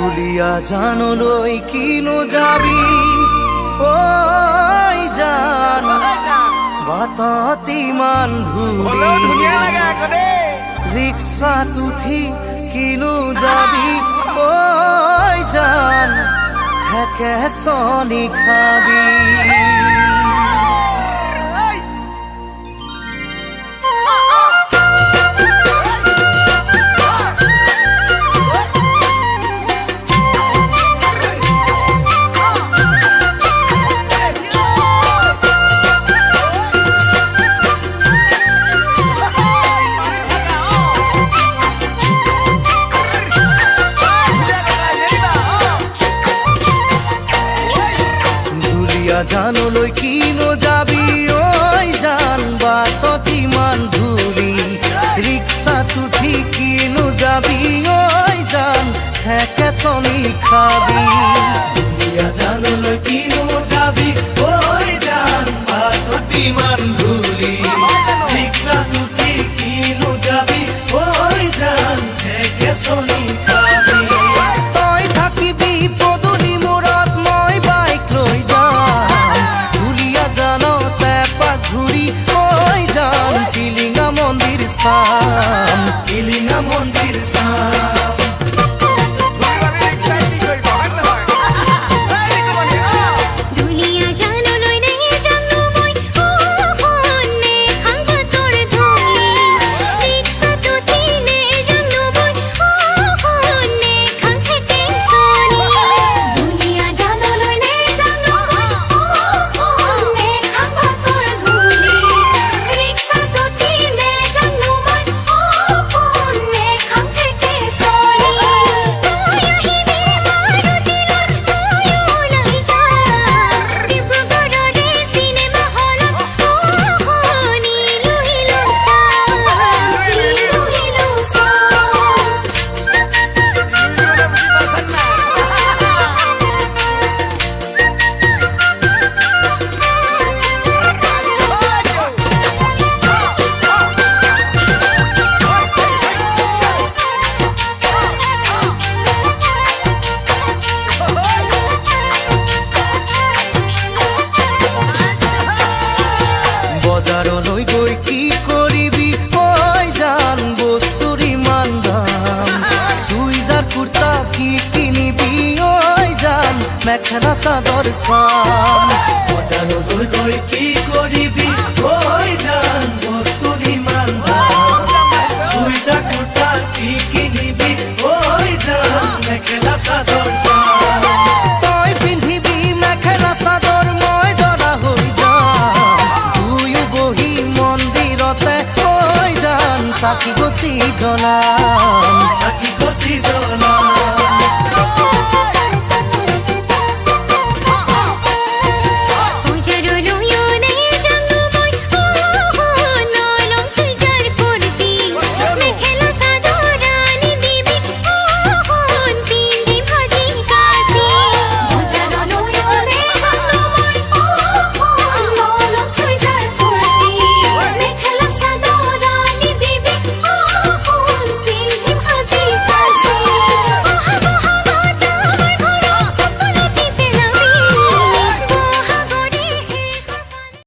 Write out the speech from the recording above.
দুলিয়া জানলৈ কিনো যাবি ঐ জান বাটত ইমান হ'লেও ধূলি ধুনীয়া লাগে আকৌ দেই। ৰিক্সাত উঠি কিনো যাবি ঐ জান থেকেচনি খাবি। দুলিয়া জানলৈ কিনো যাবি ঐ জান বাটত ইমান ধূলি ৰিক্সাত উঠি কিনো যাবি ঐ জান থেকেচনি খাবি। দুলিয়া জানলৈ কিনো যাবি ঐ জান বাটত ইমান ধূলি ৰিক্সাত উঠি কিনো যাবি ঐ জান থেকেচনি খাবি। তই থাকিবি পদূলি মূৰত মই বাইক লৈ যাম দুলিয়া জানত এপাক ঘূৰি ঐ জান টিলিঙা মন্দিৰ চাম। টিলিঙা মন্দিৰ চাম। ধূলি ৰিক্সাই কি কৰিব হয় নহয়? এই ৰিকুমণি, অ। দুলিয়া জানলৈ নে জানো মই অ নে খাং বাটৰ ধূলি ৰিক্সাত উঠি নে জানো মই অ নে খাং থেকেচনি। দুলিয়া জানলৈ নে জানো মই অ নে খাং বাটৰ ধূলি ৰিক্সাত উঠি নে জানো মই অ নে খাং থেকেচনি। তই আহিবি মাৰুতিলৈ ময়ো ওলাই যাম ডিব্ৰুগড়ৰে চিনেমা হলত অ ইলো ইলো চাম ইলো ইলো চাম। ইলো মানে বুজি পাইছা নাই? বজাৰলৈ গৈ কি কৰিবি ঐ জান বস্তুৰ ইমান দাম চুইজাৰ কুৰ্তা কি কিনিবি ঐ জান মেখেলা চাদৰ চাম। বজাৰলৈ গৈ কি কৰিবি ঐ জান বস্তুৰ ইমান দাম চুইজাৰ কুৰ্তা কি কিনিবি ঐ জান মেখেলা চাদৰ চাম। তই পিন্ধিবি মেখেলা চাদৰ মই দৰা হৈ যাম দুয়ো বহি মন্দিৰতে ঐ জান চাকি গছি জ্বলাম।